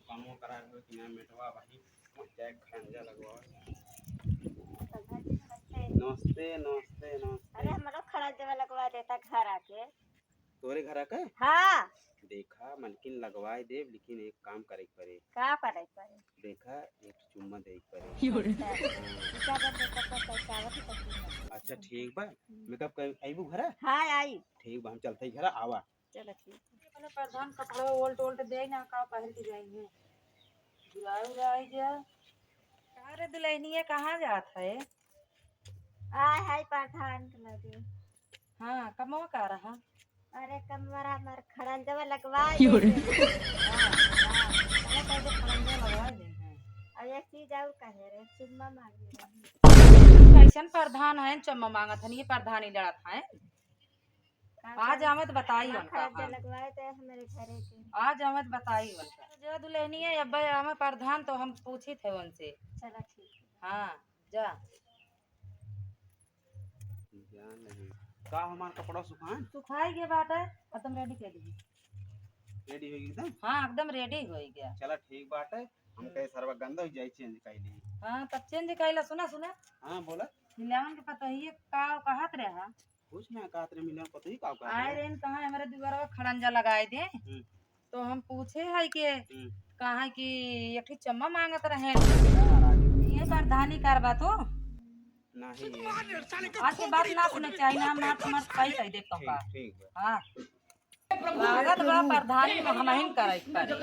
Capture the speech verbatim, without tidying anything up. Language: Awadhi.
कामो करा हो कि ना मेटवा भाई, जाए खड़ंजा लगवा। नमस्ते, नमस्ते, नमस्ते। अरे, हमरो खड़ंजा लगवा देता घर आके। तोरे घर आके? हाँ। देखा, मलकिन लगवाए देब, लेकिन एक काम करे के पड़े। का करे के पड़े? देखा, एक चुम्मा दे के पड़े। अच्छा। हाँ। इनका बंद कर, कर, कर, चावत ही पसंद है। अच्छा, ठीक बा। हम्म। मेकअप कर, अइबू घरा? हाँ, आई। ठीक बा, हम चलते ही घरा, आवा। चलो, ठीक है। अपने प्रधान कपड़ा ओल्ट ओल्ट दे ना, का पहन के जाएंगे? बुराई उराई जा। का रे दुल्हनिया, कहाँ जात है? आय हाय प्रधान के लगे। हाँ, कमवा का रहा? अरे कमवा हमार खड़ंजवा लगवा दे। हाँ, हाँ, चलो, तो जो खड़ंजवा लगवा दे, हाँ। अब एक चीज और कहे रे, चुम्मा मांगे रहे। कैसन प्रधान है, चुम्मा मांगत हन, ये प्रधानी लड़त है। आज आवत बताई उनका, खड़ंजा हाँ। लगवाए थे हमारे घरे के। आज आवत बताई उनका। जो दुल्हनिया अब हमें प्रधान तो हम पूछी थे उनसे। चलो ठीक है। हाँ, जा। जा नहीं। का हमार कपड़ा सुखान? सुखाई गए बाटे, एकदम रेडी कर दी। रेडी हो गई एकदम? हाँ, एकदम रेडी हो गया। चला ठीक बाटे, हम हम्म। कहे सरवा गंदा हो जाए, चेंज कर ली। हाँ, तब चेंज कर ला। सुना, सुना। हाँ, बोला। मिलावन के पता ही है का कहत रहा? कुछ ना कहत रहे, मिलावन पता ही का कहत आए रहे। रहे कहाँ हमारे दुआरा खड़ंजा लगाए दे। हम्म। तो हम पूछे है कि हम्म। कहाँ कि एक ठे चम्मा मांगत रहे। यार, आज ये प्रधानी करबा तो? नहीं, ये आज के बाद ना सुने चाहिए ना, हम मार, मार पाई कह दे तो ठीक, का। ठीक बा। हाँ। लागत बा प्रधानी में हम ही करे के पड़े।